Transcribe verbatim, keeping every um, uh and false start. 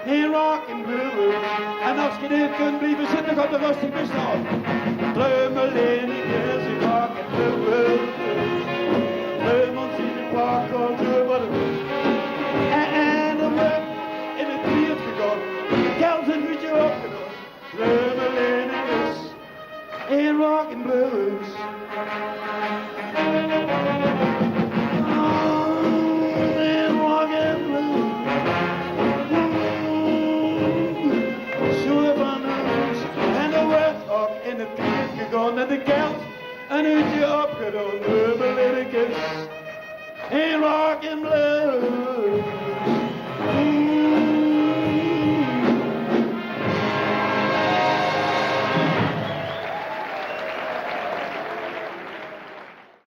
Heen, rock and roll. En as ge neet kunt blieve zitte, gaot d'r rustig bie staon. Dreumelin, ik is in rock and roll. Dreumels in de park, gaon ze wat doen. En, en dan werd in het bier gegaan. De kels een hutje opgedaan. Dreumelin, ik is in rock and blues. In rock and blues. Zoe van ons. En er werd ook in het bier gegaan. En de kelt een uurtje opgedaan. Dreumelin, ik is in rock and blues.